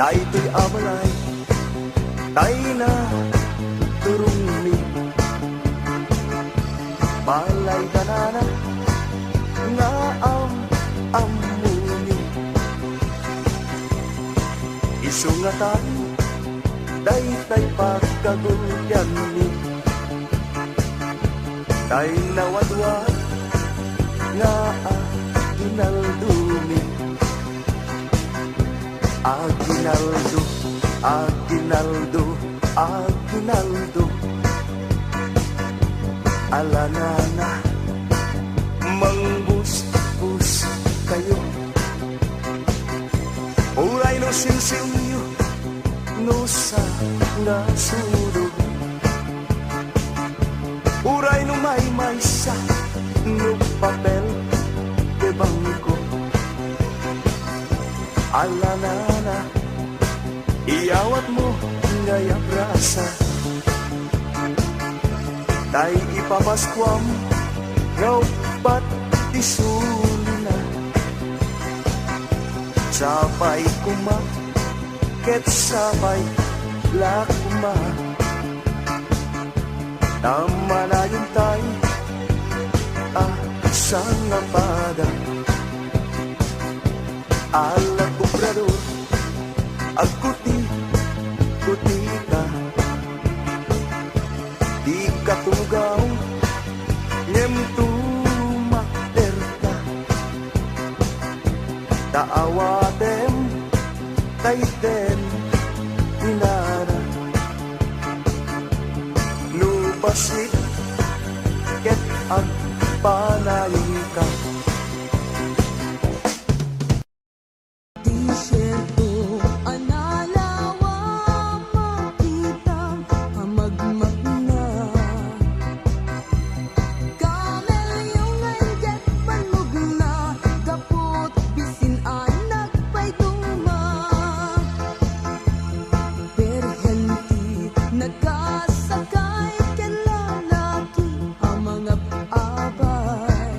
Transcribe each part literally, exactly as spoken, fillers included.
Daytoy a balay, tay naturongmi. Balay da nana nga am-ammomi. Isu ngatan, daytay pagkagulpianmi. Tay nawadwad nga aginaldomi. Aginaldo, aginaldo, aginaldo. Ala nana, mangbusbos kayo. Uray no sinsinyo, no sangasudo. Uray no maymaysa, no papel de bangko. Ala nana, iyawatmo ngay a brasa. Tay ipapaskuam nga uppat ti sulina. Sapay koma ket sapay la koma. Ta manayontayo a sangapada. Ala, kobrador, agkuti-kutika. Dika tumugaw ngem tumakderka. Ta awatem, dayten inana. No bassit ket agpanayonka. Desierto a nalawa, makita a magmagna. Kamelyo nga inggit panmugna, gapu bisin a nagpayduma. Birhen ti nakasakay ken lalaki a mangab-abay.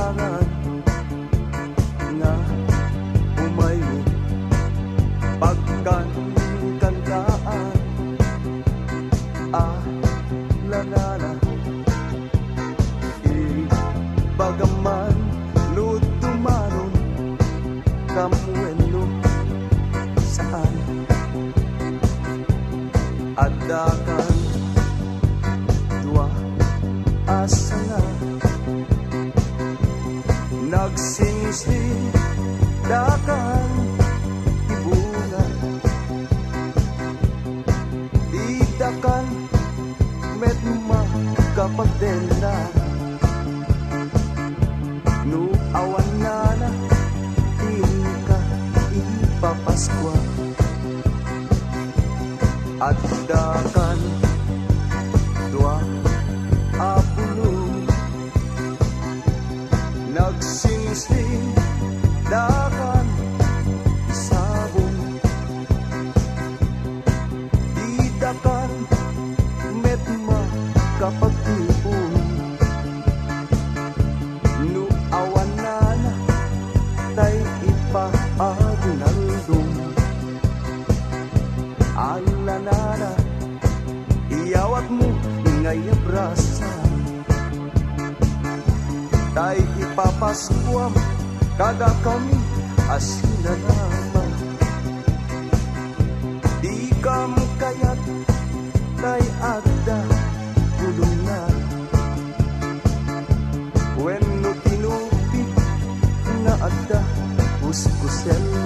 Arangan nga umaymi pagkankantaan. Alanana, ibagam man no dumanon kam wenno saan. Addakan dua a sanga, nagsingsing dakan ti bunga. Didakan met makapagdenda. No awan nana, inka ipapaskua. Addakan dua a bulong, nagsingsing dakan isabong. Didakan met makapagtipon. No awan nana, tay ipaagunaldong. Alanana, iyawatmo ngay a brasa. Tay ipapaskuam kadakami a sinanama. Dikam kayat tay adda bulongna wenno tinupi nga adda kuskuselna.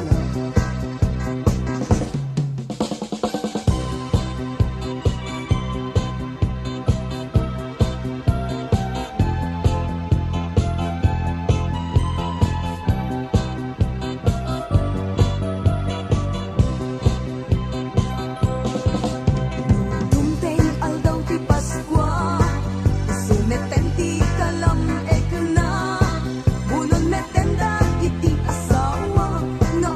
Dumteng aldaw ti Paskua, isu metten ti kalam-ekna. Bunon metten dagiti asawa nga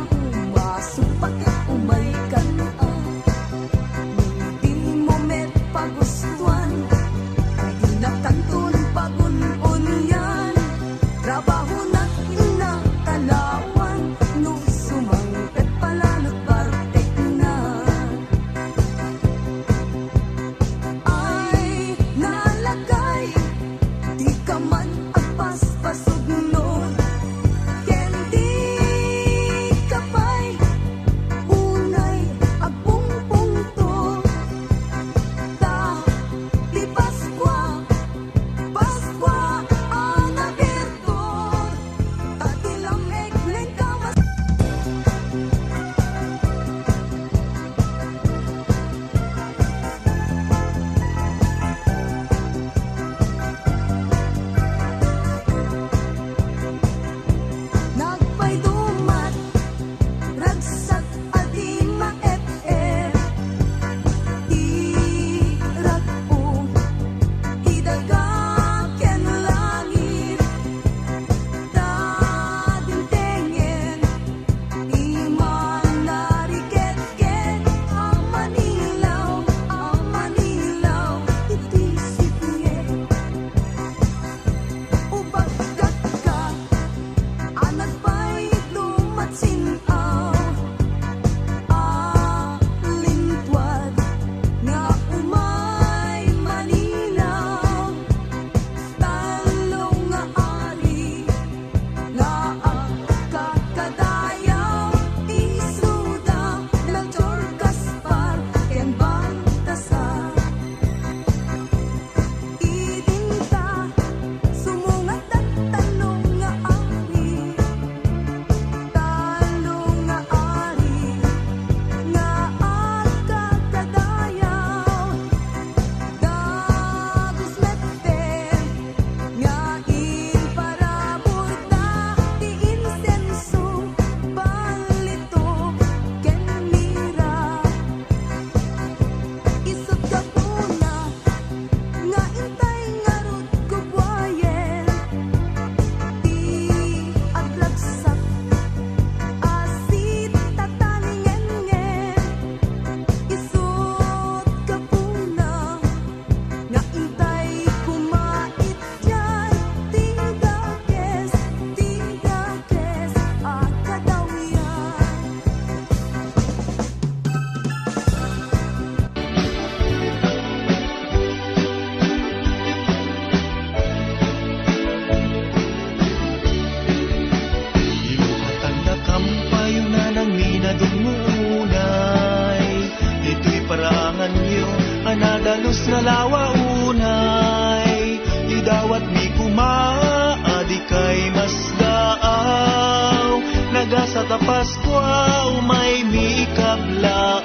Lawa unay, idawatmi koma a dikay masdaaw. Nagasat a Paskua, umaymi ikablaaw.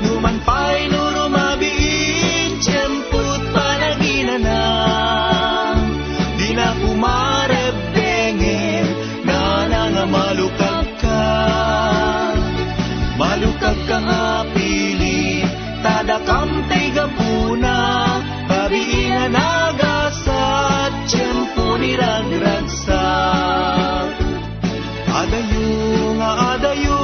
Numan pay no rumabiin, tiempot panaginana, dina koma rebbengen, nana nga malukag ka. Malukag ka nga pilit, ta dakam tay gapuna, babiin a nagasat, tiempo ni ragragsak. Adayo nga adayo,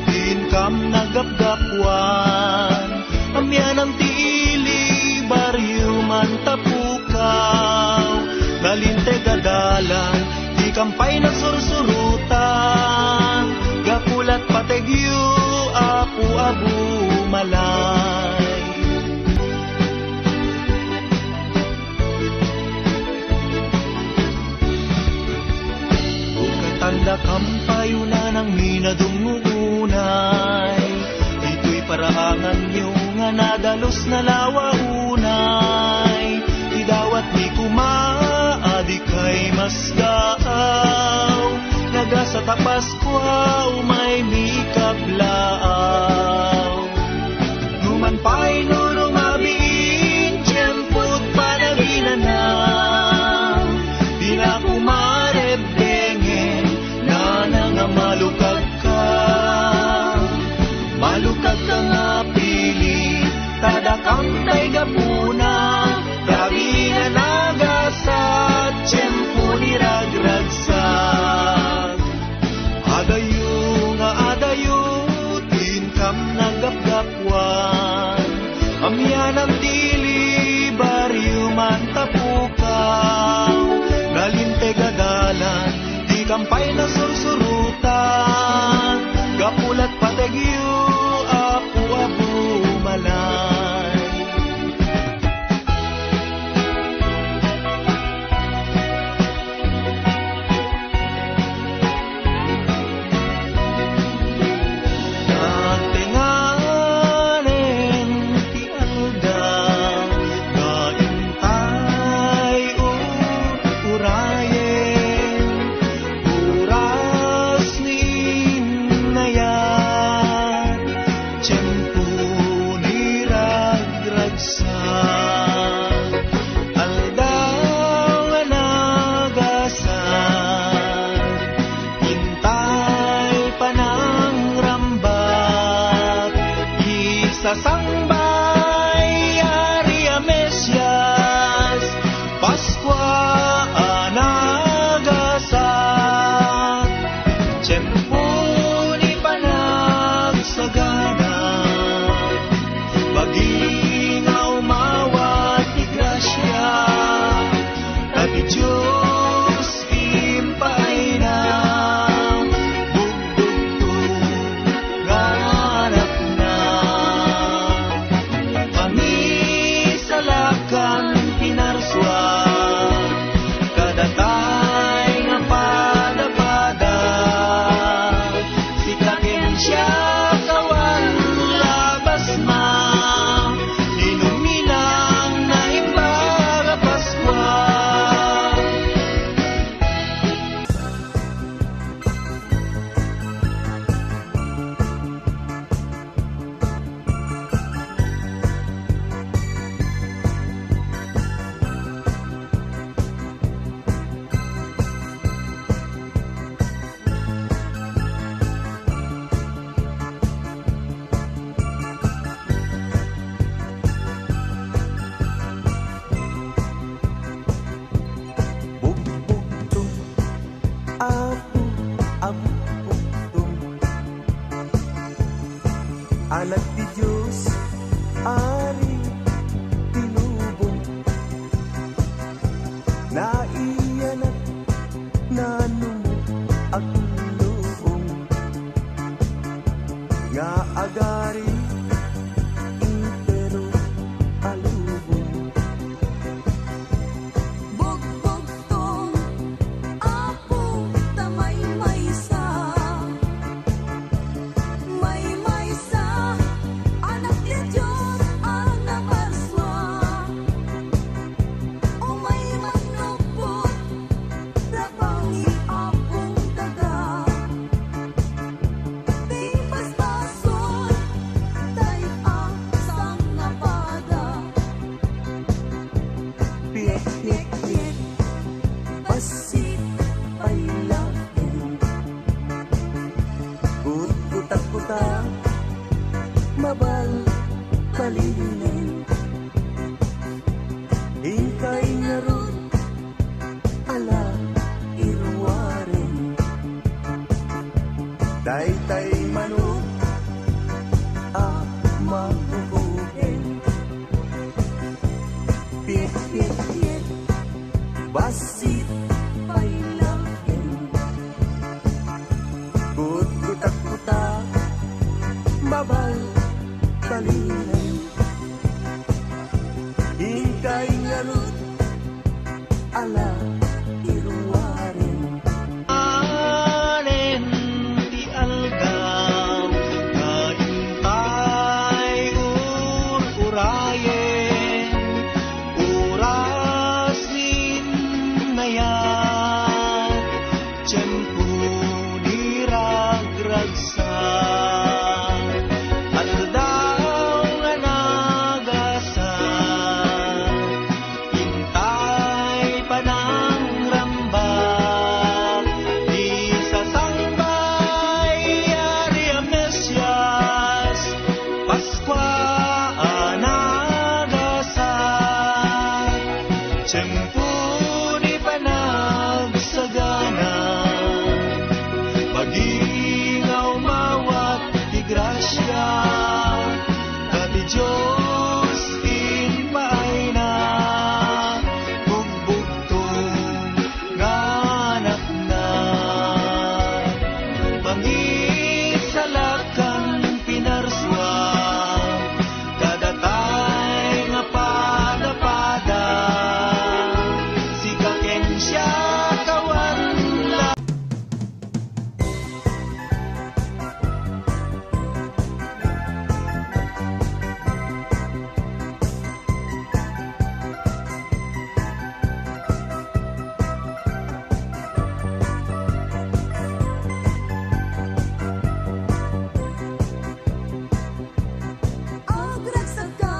ti inkam nagapgapuan, amianam ti ili, barrio man tapukaw, nalinteg a dalan, dikam pay nasursurutan, gapu lat pategyo, Apo a bumalay. Ukatan dakam pay unanang minadung unay, ditoy paraanganyo nga nadalus na lawa unay. Idawatmi koma a dikay masdaaw, nagasat a Paskua, umaymi ikablaaw. Numan pay no rumabiin, tiempot panaginana, dina koma rebbengen, nana nga malukag ka. Malukag ka nga pilit, ta dakam tay gapuna, rabiin a nagasat, tiempo ni ragragsak. Adayo nga adayo, ti inkam nagapgapuan, amianam ti ili, barrio man tapukaw, nalinteg a dalan, dikam pay nasursurutan, gapu lat pategyo, Apo a bumalay. Nagtenganen ti aldaw nga intay ur-urayen, oras ni innayan, tiempo ni ragragsak, aldaw a nagasat, intay panangrambak, isasangbay Ari a Mesias, Paskua a Daytay manok a magugugen. Piet, piet, piet, bassit pay laeng. Kutkutak-kutak, babal talinen. Inkay ngarud, ala iruaren. Anen ti aldaw nga intay ur-urayen, oras inayat, tiempo ni ragragsak, aldaw nga nagasat. Intay panangrambak, isasangpay Ari a Mesias, Paskua a nagasat, tiempo ni panagsagana, baginga umawat ti grasia, ta ti Dios impaayna, bugbugtong nga anakna. Pangisalakan pinarsua, kadatay nga padapada, sika ken siak awan la- Agragsakka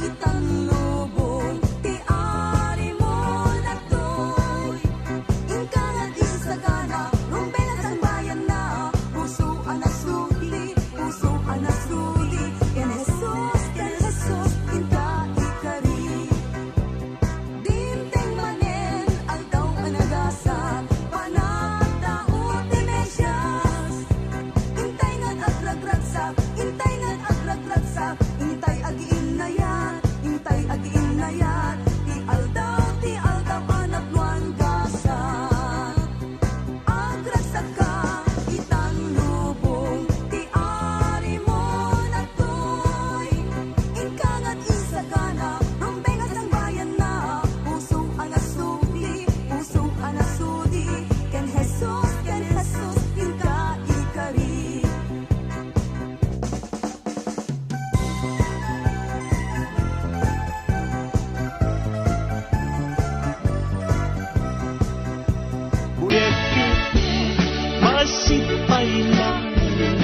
itan lubong ti Arimo nattoy. Inka nga insagana, rumbeng a sangbayanna, puso a nasudi, puso a nasudi, ken Jesus, ken Jesus, inka ikari. Dimteng manen aldaw a nagasat, panagtao ti Mesias. Intay ngan agragragsak, intay ngan agragragsak, intay agiinnayat, intay agiinnayat, ti aldaw, ti aldaw a napnoan gasat. Agragsakka itan lubong ti Arimo nattoy. Inka ngan insagana, rumbeng a sangbayanna, puso a nasudi, puso a nasudi, ken Jesus, ken Jesus, inka ikari. Bassit pay laeng,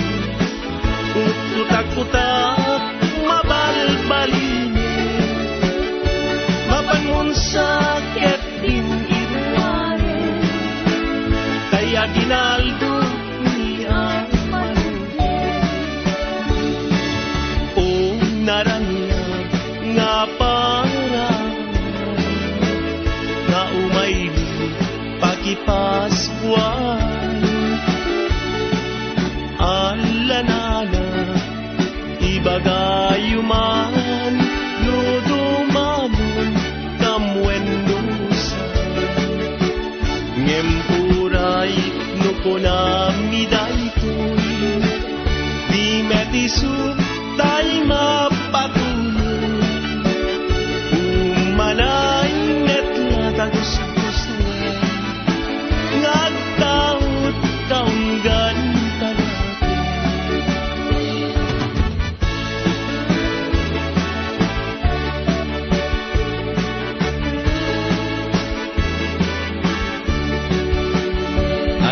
kutkutak-kutak, mabalbalinen, mapanunsa ket din-iruaren, tay aginaldo ni Amanuel. O naraniag nga para nga umayli pakipaskuan, allanana, ibagayo man no dumanon kam wenno saan. Ngem uray no kunami daytoy, di met isu tay mapatulong. Umanay met la ta gusgusnen nga agtaud kaunggan talaga.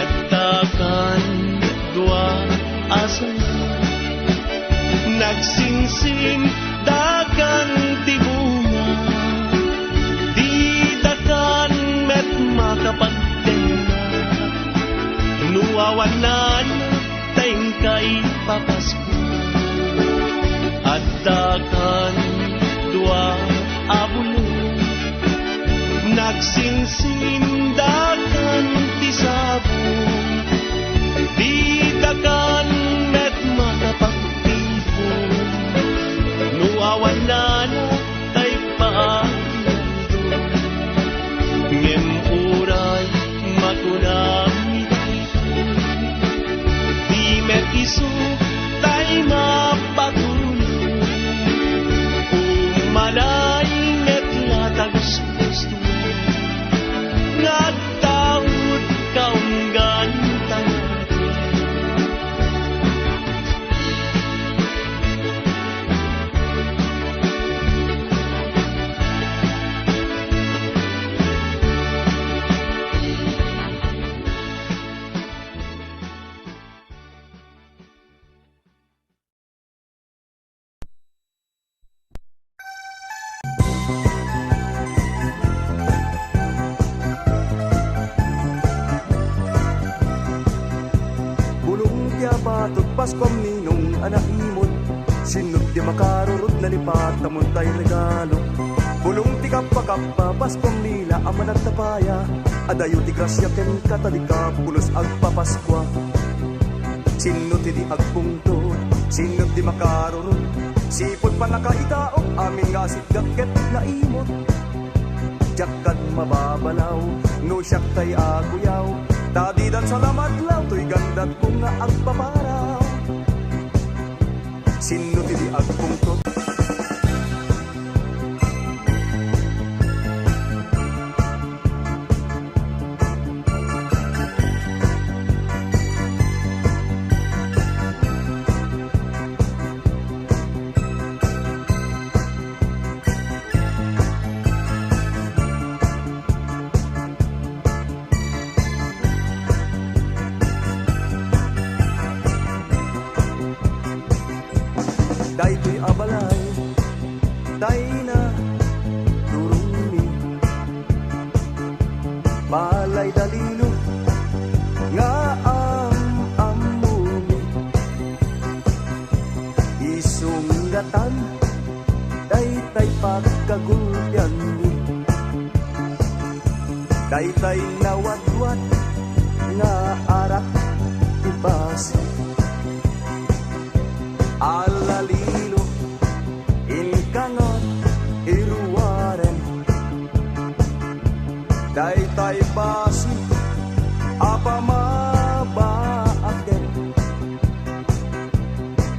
Adda kan dua a sanga, nagsinsindakan ti bunga, didakan met makapagtengnga, no awanan ta inka ipapasko. Adda kan dua a bulong, nagsinsindakan ti sabong, didakan Paskuam ninong a naimot, sinno ti makarurod, nalipat ta muntay regalo. Bulong ti kappa-kappa, Paskuam nila a managtapaya, adayo ti grasia kenka ta dika pulos agpapaskua. Sinno ti di agpungtot, sinno ti makarurod, sipud pannakaitaok, amin nga asidgak ket naimot. Diak kad mababalaw no siak tay aguyaw, ta didan salamat law toy gandat ko nga agpaparaw. Sinno ti di agpungtot? Daytoy a balay, dayna turongmi. Balay da Lilo nga am-ammomi. Isu ngarud daytay pagkagulpianmi. Daytay nawadwad nga arak ti basi. Ala Lilo, inka nga iruarem. Daytay basi a pamabaatem.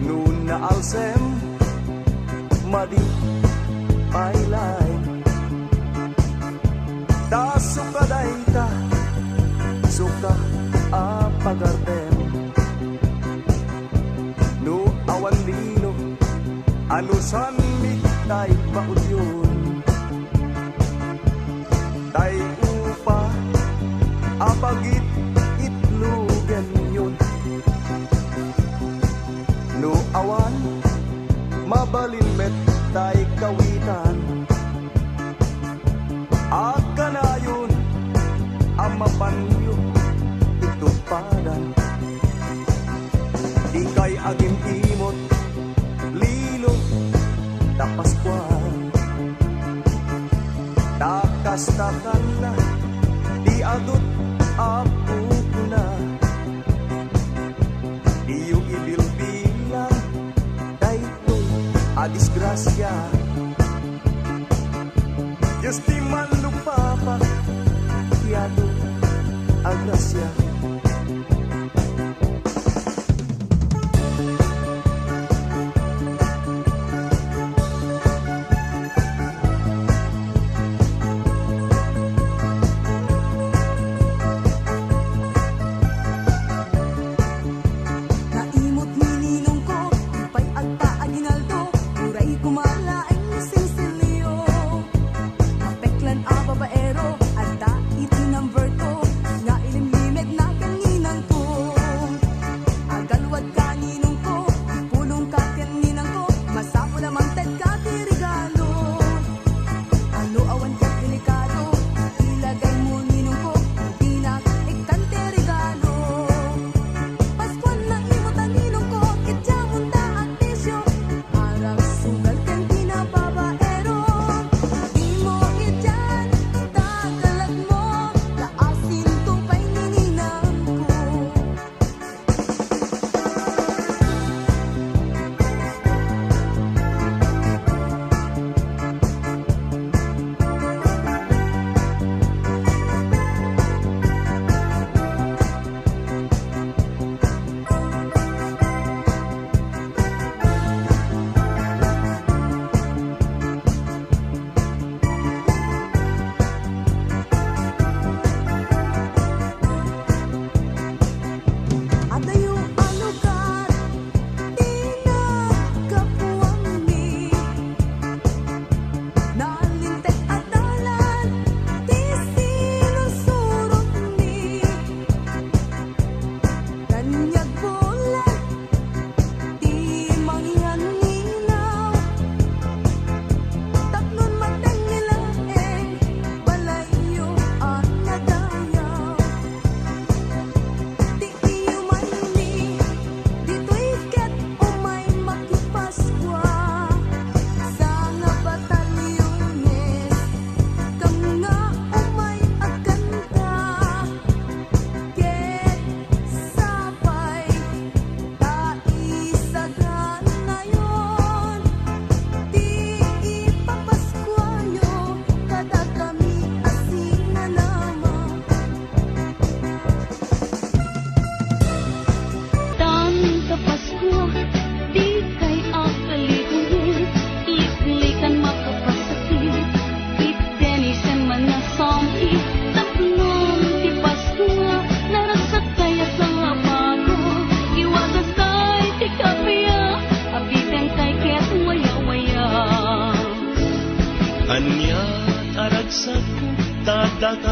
No naalsem, madi pay laeng. Ta suka dayta, suka a pagardem. No awan Lilo, anusanmi tay maudyon? Tay upa a pagit-itlogenyon. No awan, mabalin met tay kawitan a kanayon a mapanyo itupadan. Dikay agim-imot, Lilo, ta Paskuan. Ta kasta kanna ti adut a pupuna. Diyo ibilbilang daytoy a disgrasia. Dios ti mannupapak ti adu a grasia. Naimot ni ninongko, di pay agpa aginaldo, uray koma laeng sensilyo. Mapeklan a babaero, adda iti number two, nga ilimlimed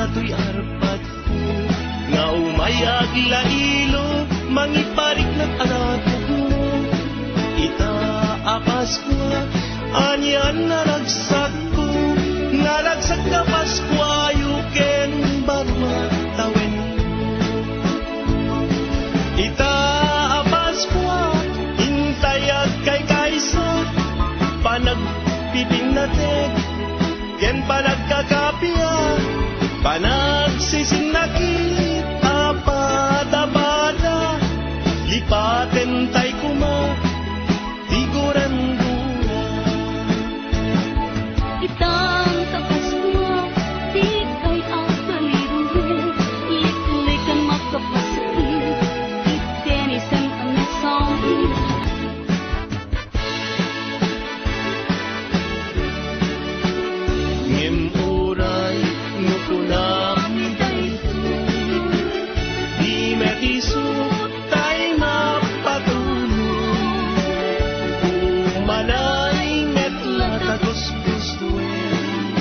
Toy arpadko nga umay aglailo, mangipariknak a natugmo. Ita a Paskua, anian a ragsakko, nga ragsak a Paskuayo ken barua tawen. Ita a Paskua, intay agkaykaysa, panagpipinnated, ken panagkakapia, panagsisinnakit a pada-pada, lipaten tay koma ti gurandura. Itang ta Paskua, dikay agkaliruet, liklikan makapasakit, iten isem a nasangit. Ngem uray no kunam daytoy, di met isu tay mapatulong. Umanay met la ta gusgusuen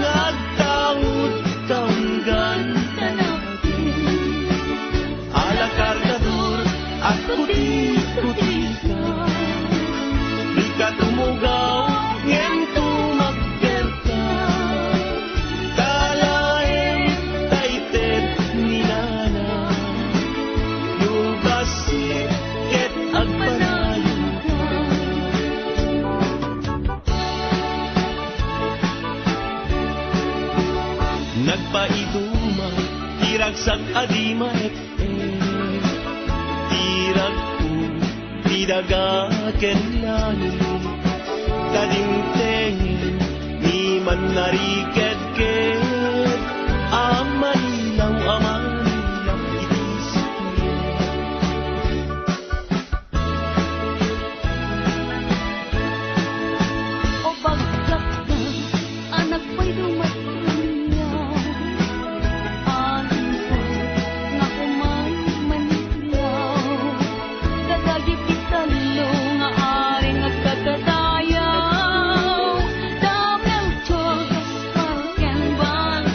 nga agtaud kaunggan ta natin. Ala kargador, agkuti-kutika. Dika tumugaw, ngem tumagderka. Talaem tay ted ni nana. No bassit ket agpanayoka. Nagpaiduma ti ragsak a di maet-et, ti ragko ti daga ken langit. Ta dimteng ni mannarikedked a manilaw a manilaw iti sipnget. O bagkatna a nagpaiduma ti kaniak, alingko nga umay manilaw. Kadagiti tallo nga aring agkakadayaw, da Melchor, Gaspar, ken Bal-,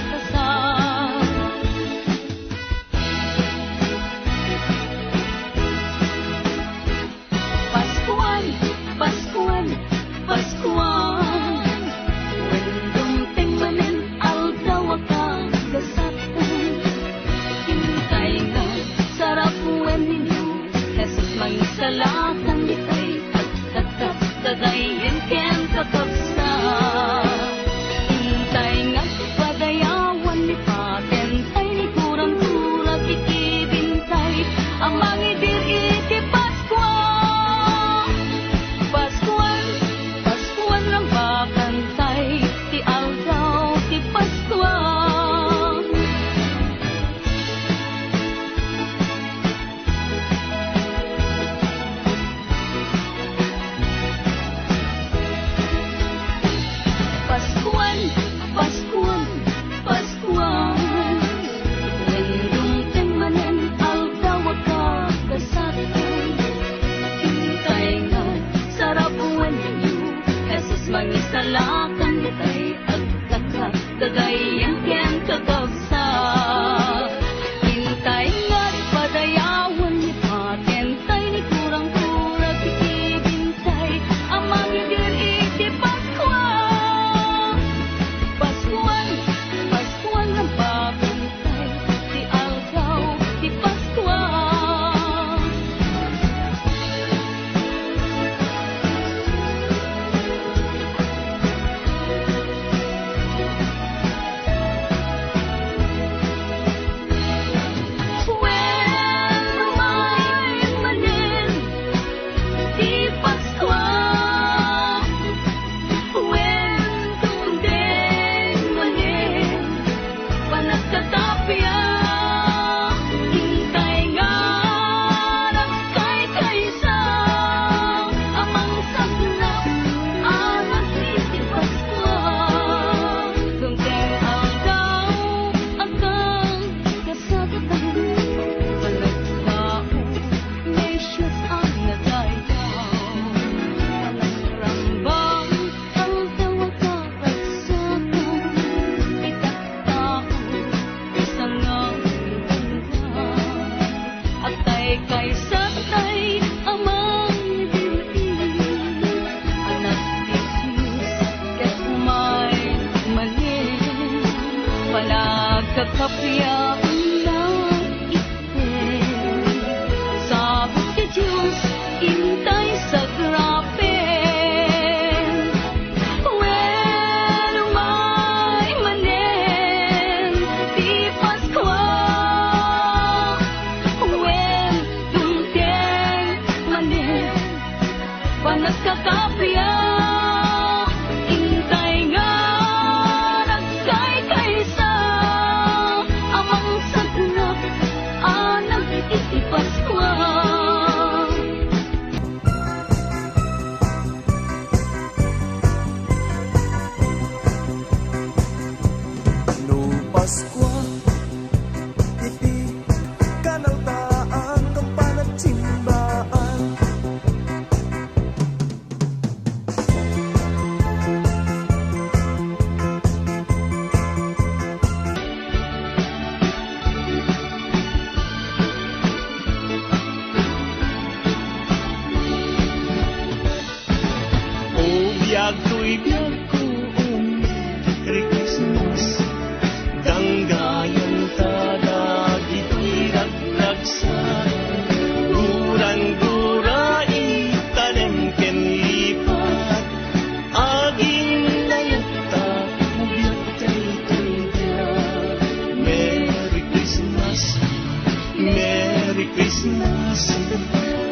Merry Christmas,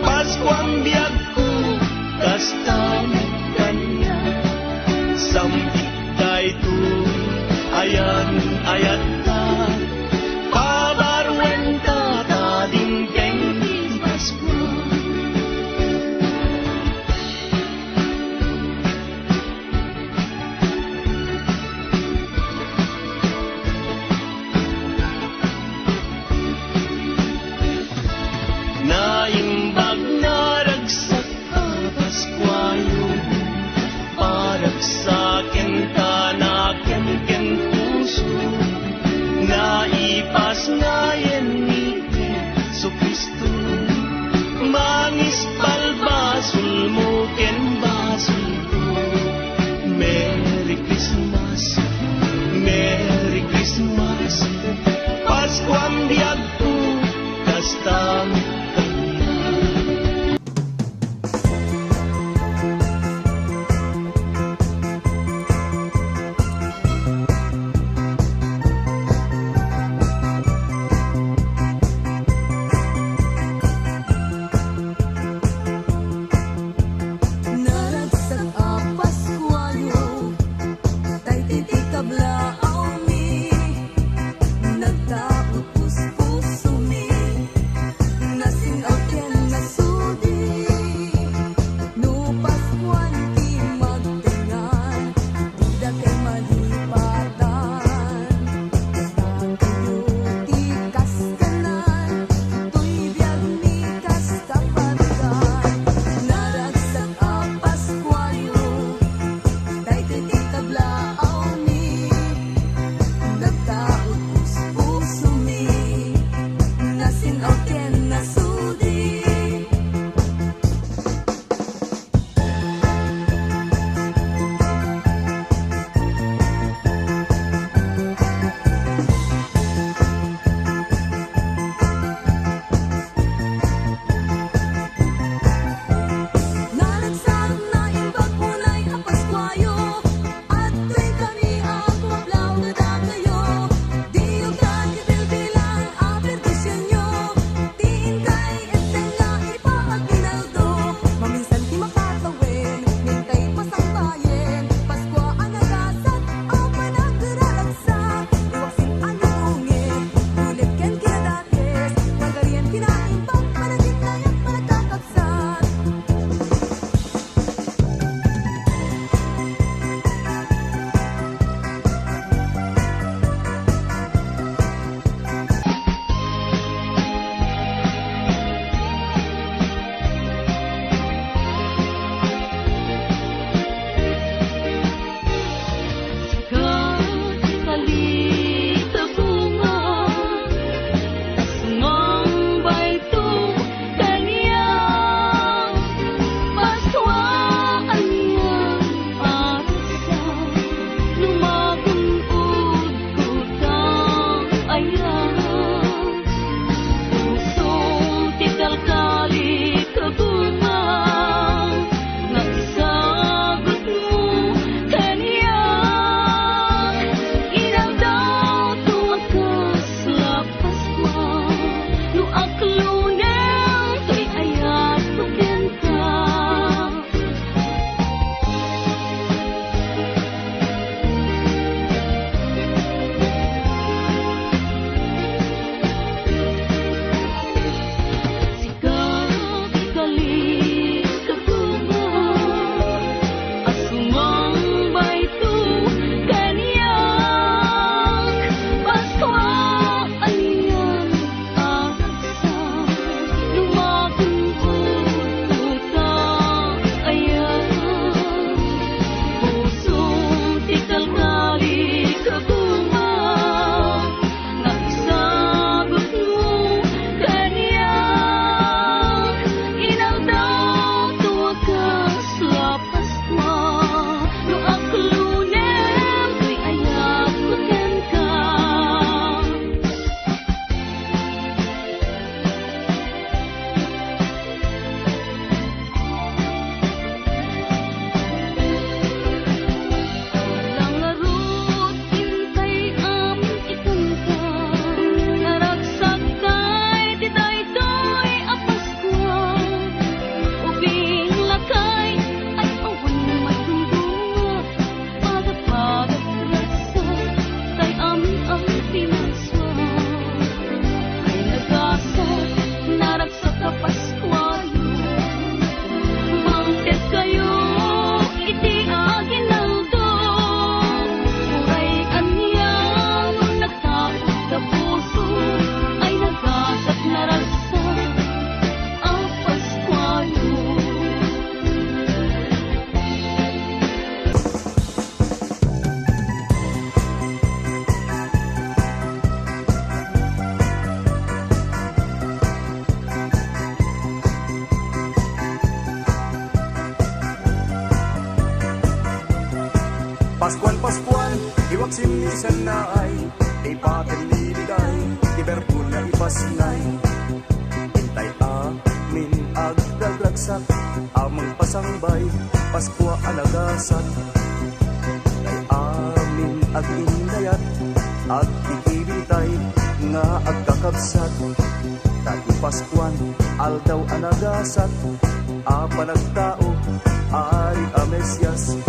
Paskuang biagko, kasta met kaniak. Sambit daytoy, ayan-ayatta, pabaruenta ta dimteng ti Paskua. Naimbag, naragsak a Paskuayo, paragsaken ta naken ken puso, naipasngayen ni Jesu-Cristo. Mangispalbasolmo ken basolko. Merry Christmas, Merry Christmas, Paskuang biagko, kasta met kaniak. Naragsak a Paskuayo, tay ti kablaaw mi, nagtaud puspos Simnisannaay, ipaten ni Liday, ti berbona ipasnay. Intay amin agragragsak a mangpasangbay, Paskua a nagasat. Intay amin aginnayat, agkikibintay nga agkakabsat. Ta ti Paskuan, aldaw a nagasat, a panagtao, Ari a Mesias.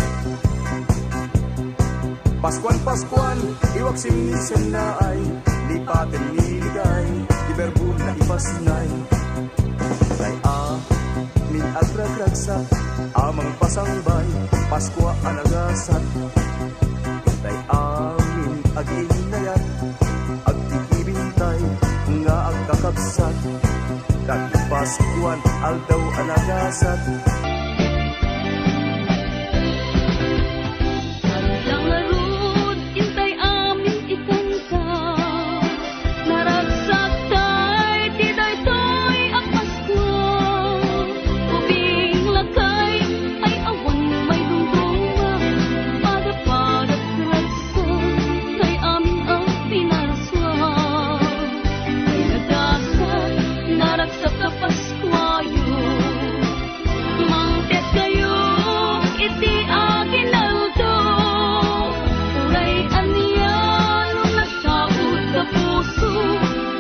Paskuan, Paskuan, iwak simnisennaay, lipaten ni Liday, ti berbona ipasnay. Tay amin agragragsak, a mangpasangbay, Paskua a nagasat. Tay amin aginnayat, agkikibintay, nga agkakabsat. Dagiti Paskuan, aldaw a nagasat. Adda ngarud intay amin ikanta, naragsaktay ti daytoy a Paskua. Ubing lakay ay awan maidumduma, padapadak ragsak tay amin a pinarsua. Tay nagasat, naragsak a Paskuayo. Mangted kayo iti aginaldo, uray anian nasaut a puso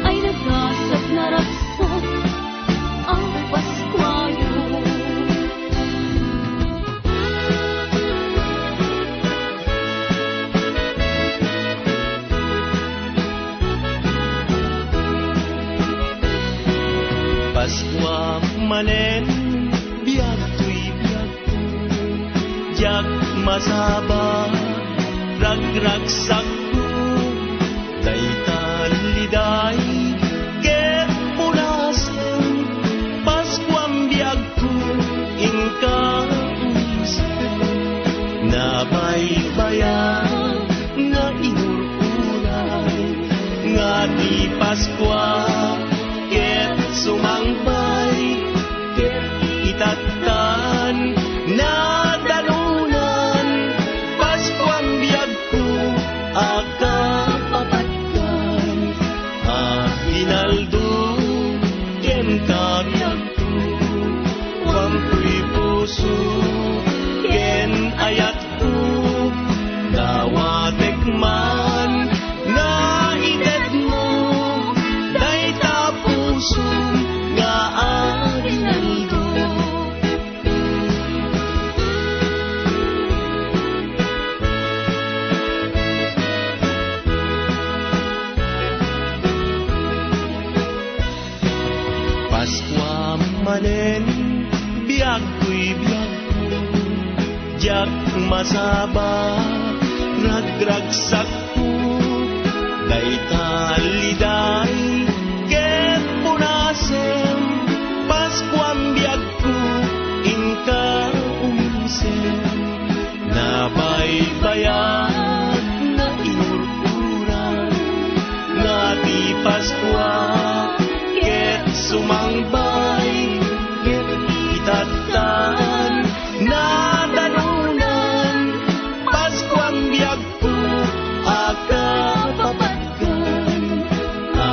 ay nagasat, naragsak a Paskuayo. Paskua manen, biagtoy biagko, diak masaba, ragragsakko, dayta liday ket punasem, Paskuam biagko, inka umisem, nabaybayan nga inur-uray, nga ti Paskua ket sumangbay, ket itattan, nadalunan, Paskuam biagko a kapapatgan, aginaldo ken kabiagko, kuamkoy puso ken ayat Dawatek man nga itedmo dayta pusom nga aginaldo. Paskua manen, biagkoy biagko, diak masaba, ragragsakko, dayta liday ket punasem, Paskuam biagko, inka umisem. Nabaybayag nga inurkuran nga ti Paskua ket sumangbay ket itattan nadalunan. Paskuam biagko a kapapatgan, a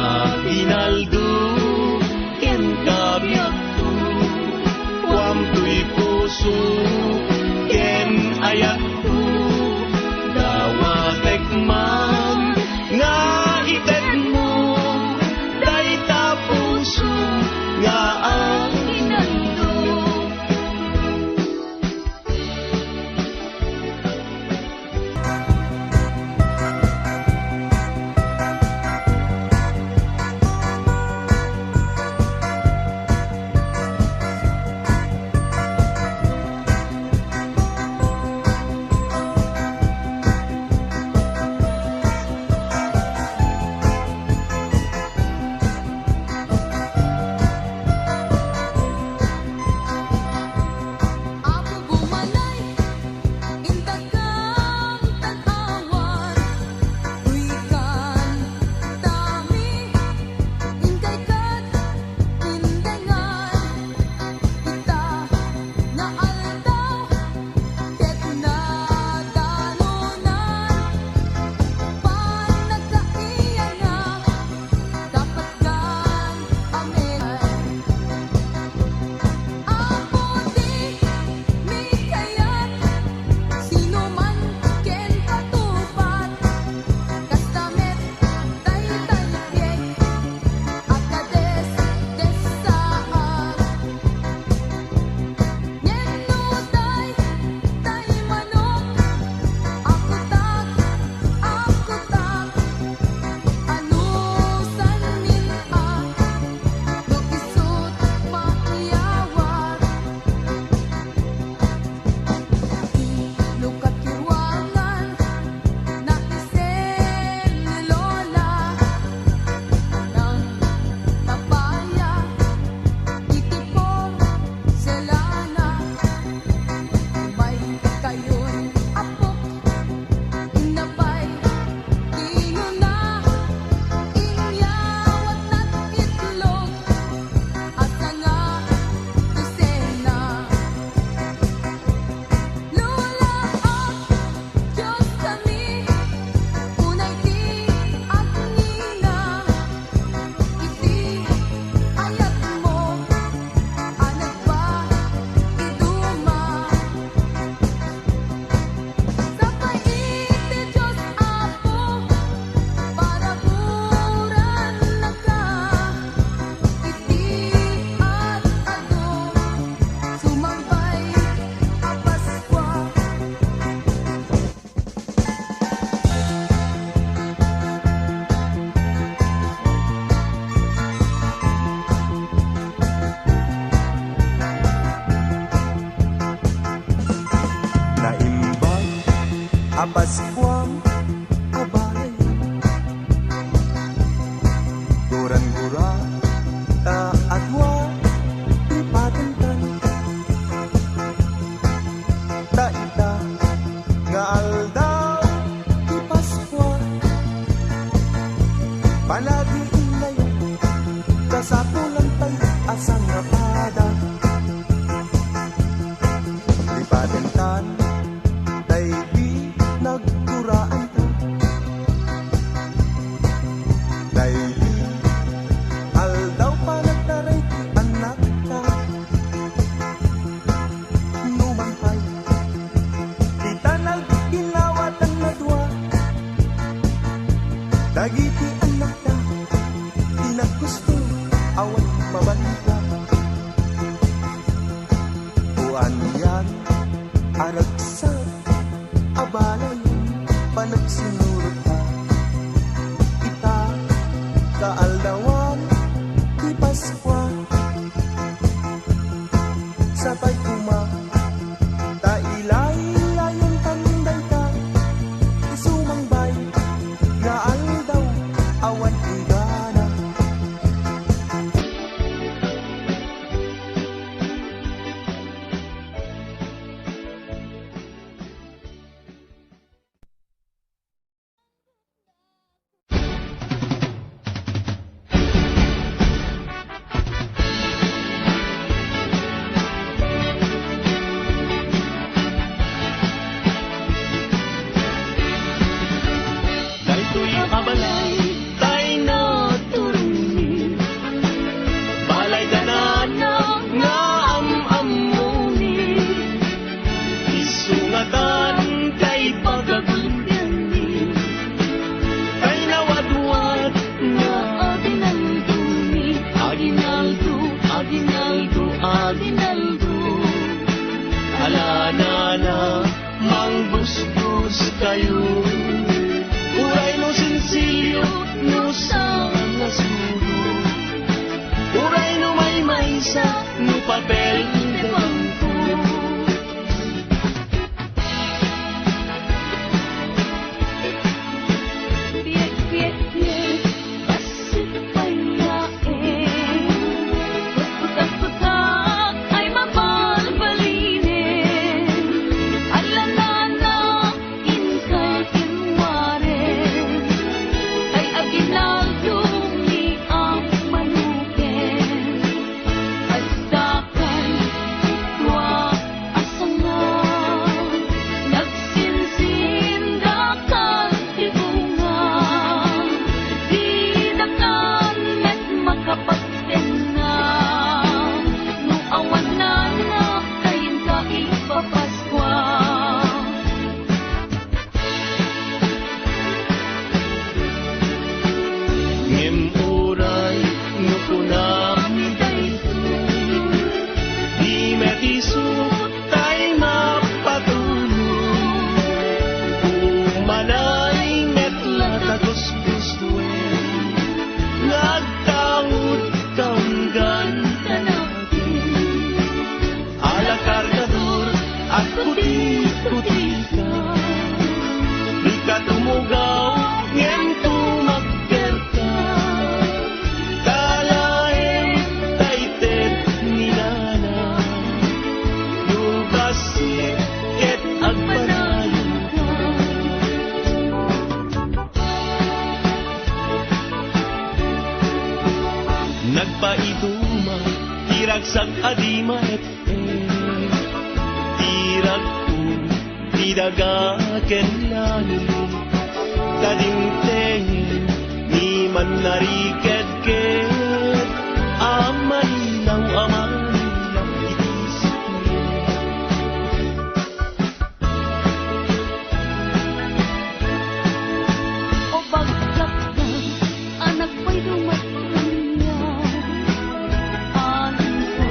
a Paskuam a balay. Guran-gura ta adua ti patentan. Ta ita nga aldaw ti Paskua, panagiinnayo, kasapulan tayo a sangapada. Ti patentan, daydi nagturaanta. Daydi aldaw panagtaray ti annakta. Numan pay, ita nagginawatan a dua. Dagiti annakta, ti naggusto, awan mabanta. Anian a ragsak a balay panagsinurot ta. Ita, kaaldawan ti Paskua. Sapay koma ta ilaylayon tan dayta, isu mangbay nga aldaw awan inggana. Daytoy a balay tay naturongmi, balay da nana nga am-ammoni. Isu ngatan tay pagaguddanmi, tay nawadwad nga aginaldomi, aginaldo, aginaldo, aginaldo. Ala nana, manggusgos kayo. Uray no sensilyo, no sangasuro. Uray no maymaysa, no papel de bangko. Piek, piek, piek, bassit pay laeng. Pekpekak ay mabalbalinen. Ala nana, inkay ken warem. Tay aginaldo ni a manukem. Adda kan tua a sanga, nagsinsindakan ti bunga, dida kan met makapagtenna, no awan nana, ta inka ipapaskua. Ngem uray no kunami daytoy, di met isu tay mapatulong. Umanay met la ta gusgusuen, nga agtaud kaunggan ta natin. Ala kargador, agkuti-kutika. Dika tumugaw, ngem tumagderka. Ta laeng ta ited ni nana. No bassit ket agpanayonka. Nagpaiduma ti ragsak a di maet-et, ti ragtum ti daga ken langit. Ta dimteng ni mannariked ket a manilaw a manilaw iti sipnget. O pagkakna a nagpayduma ti kaniak, alingko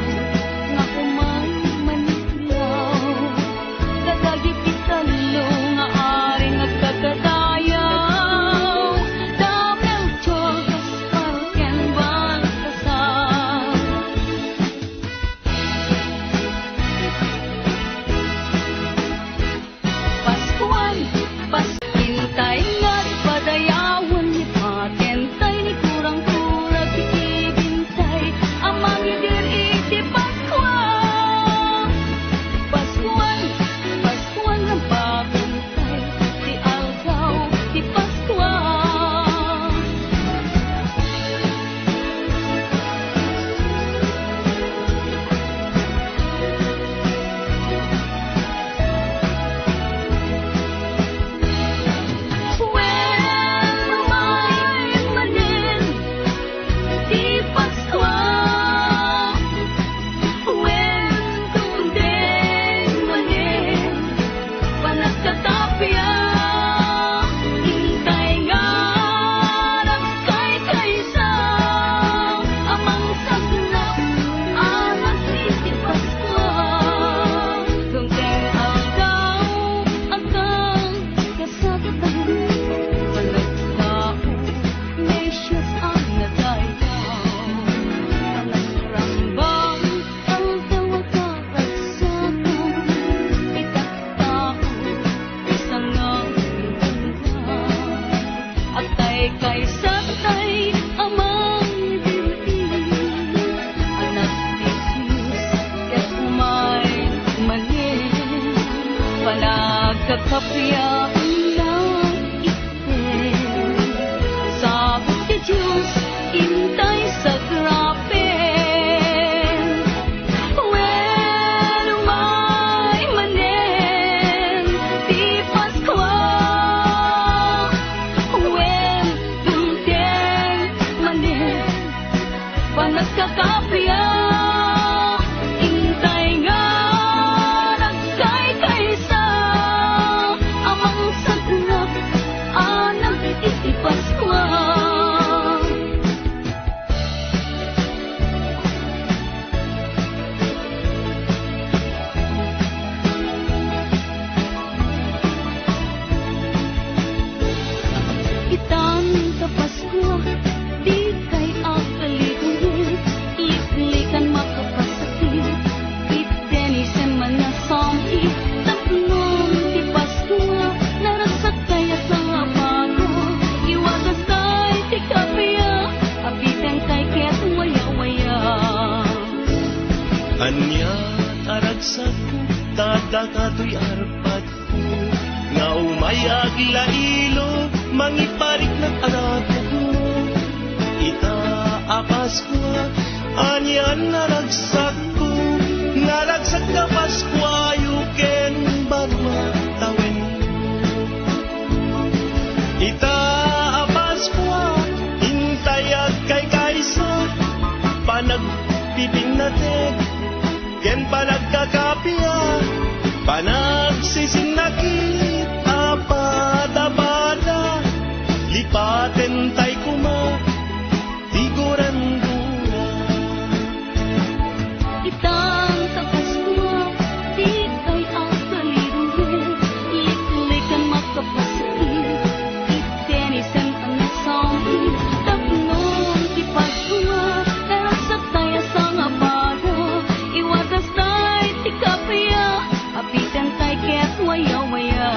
nga umay manilaw. Kadagiti tallo nga aring agkakadayaw, da Melchor, Gaspar, Apia, intay nga nagkaykaysa, a mangsagnak a nagtitipaskua. Itan ta Paskua, dikay agkalidungit, liklikan makapasakit. Iteni semmana samti, tapno ti Paskua, naragsakkay a sangabaga. Iwataskay ti kappia, a bitankay ket wayawaya. Ania a ragsakko, ta dagatoy arpadko, nga umay aglailo, mangiparik nagarakumo. Ita a Paskua, anian a ragsakko, naragsak a Paskuayo ken barua tawen. Ita a Paskua, intay agkaykaysa, panagpipinnated, ken panagkakappia, panagsisinnakit a pada-pada, lipatentay koma ti gurandura. Itan ta Paskua, dikay agkalidungit, liklikan makapasakit. Iteni semmana samti, tapno ti Paskua, naragsaktay a sangabaga. Iwataskay ti kappia, a bitankay ket wayawaya.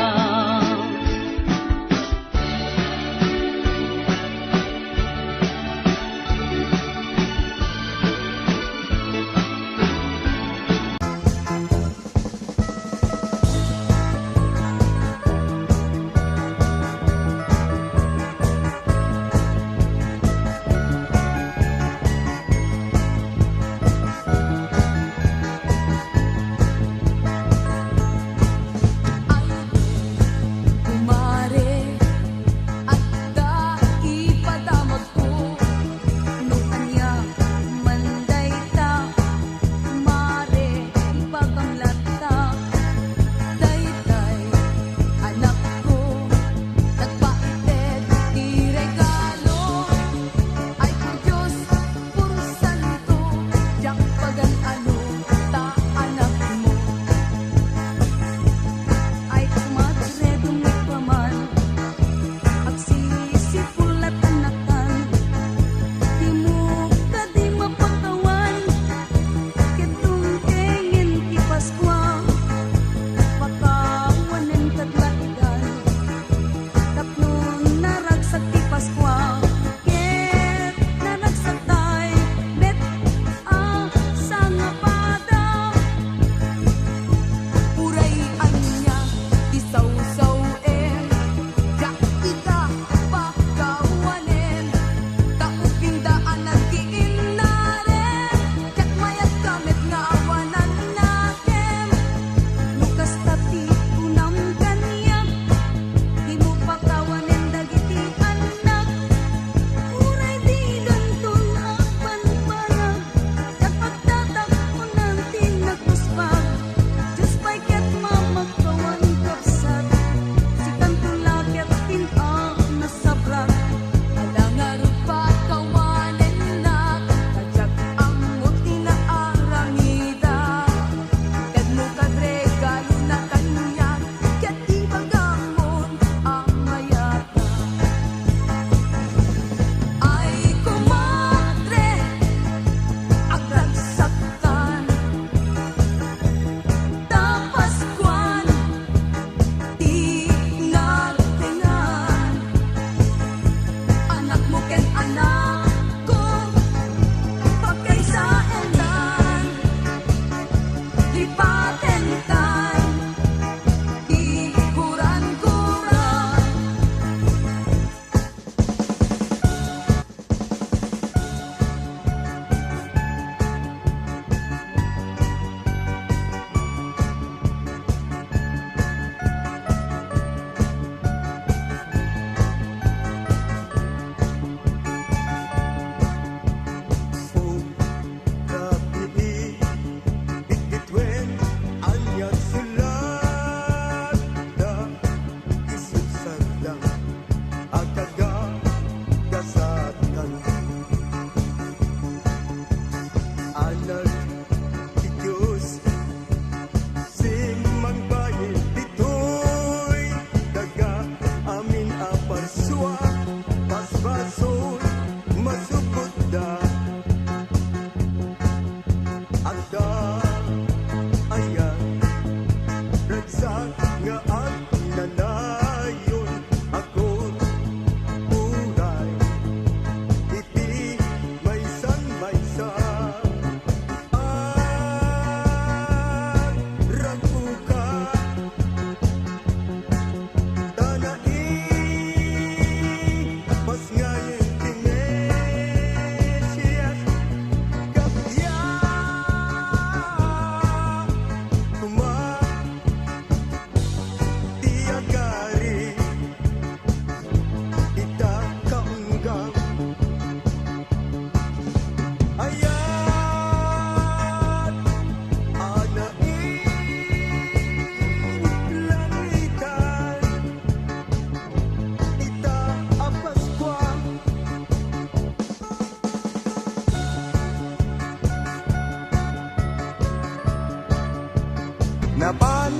Napan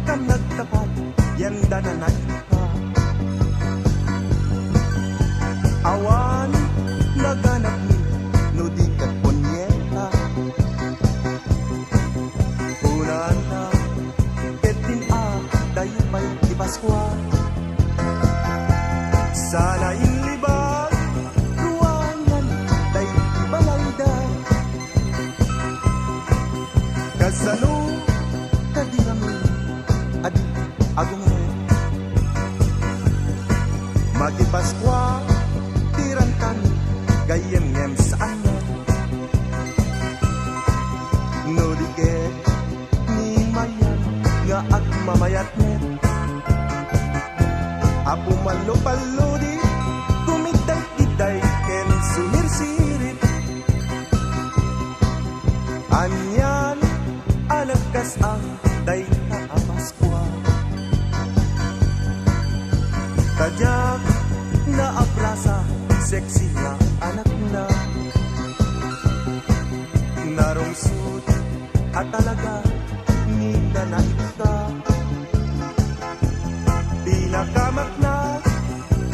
kam nagtapad, yan da na naikka. Awan naganapmi no di ket punyeta. Kunana, ket din a, dayo pay ti Paskua. Sana inlibak, ruangan, daydi balayda. Kasano kadi ngamin a di agunget? Makipaskua ti rantami gayyem ngem saan met. No di ket ni Mayan nga agmamayat met. Apo Mallo Pallodi, kumidday-kidday ken sumirsirit. Anian a nagkas-ang dayta a Paskua. Ta diak naabrasa, sexy nga anakna. Narungsot a talaga, ni da naikka. Pinakamakna,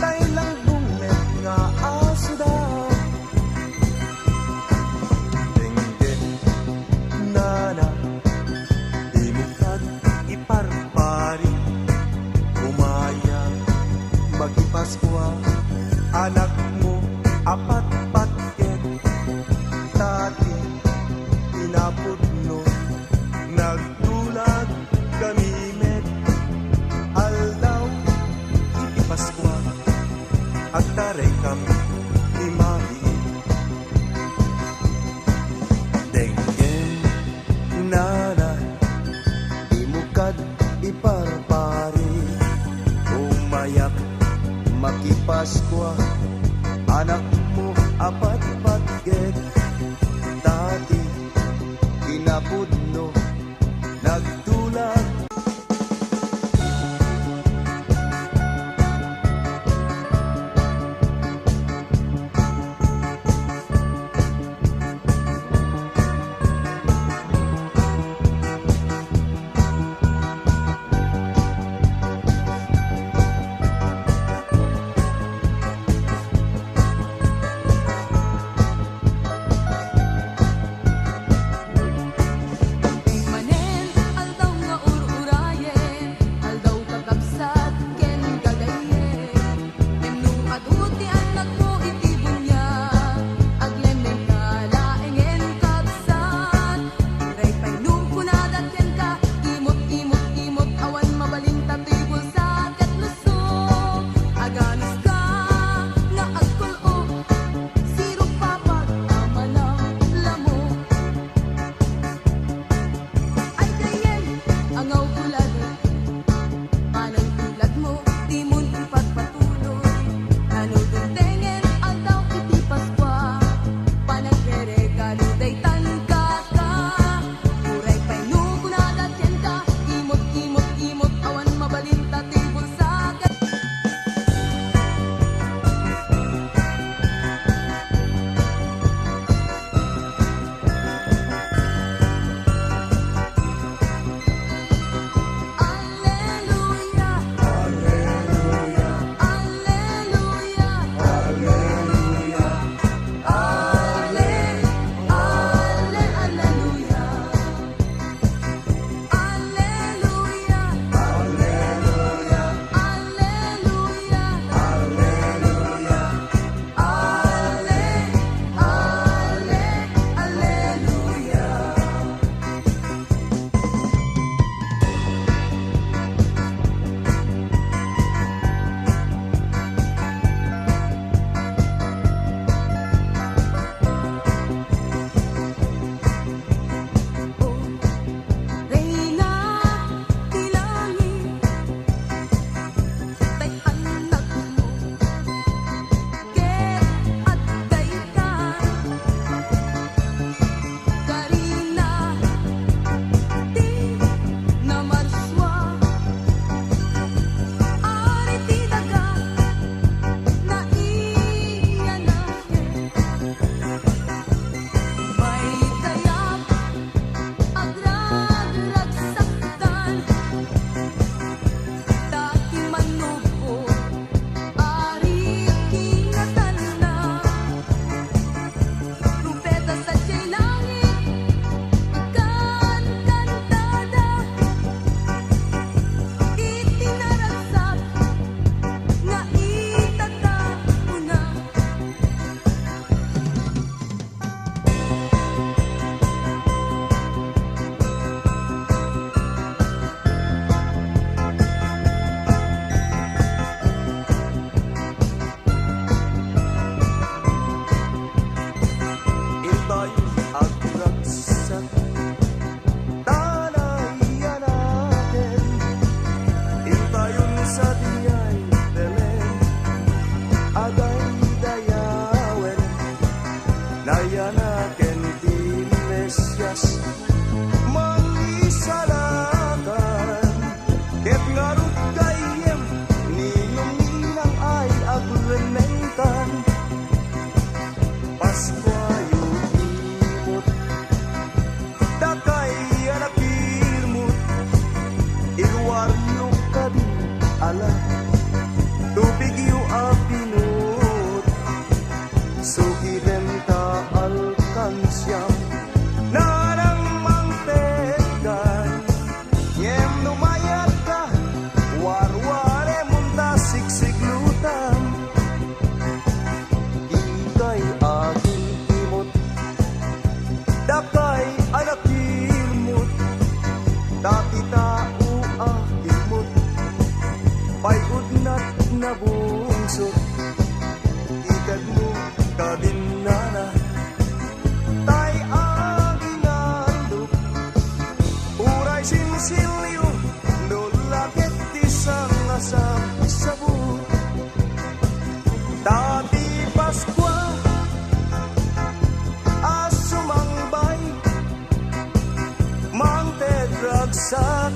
tay langdong met nga asoda. Denggen, nana, imukad, iparpari, umaya, makipaskua, anakmo, apatpat ket, tati, inapudno, nagtulag kami met. Aldaw iti Paskua, agtaraykam ti mabiit. Denggen, nana, imukad, iparpari, umayak, makipaskua, anakmo, apatpat ket, tati, inapudno, nagtulag. Dakay a nakilmut, dati tao a kilmut, pay udnat nabungsot, itedmo kadinnana, tay aginaldo, uray sinsilyo, no laket ti sangasabsabut. Dati Paskua a sumangbay, mangted ragsak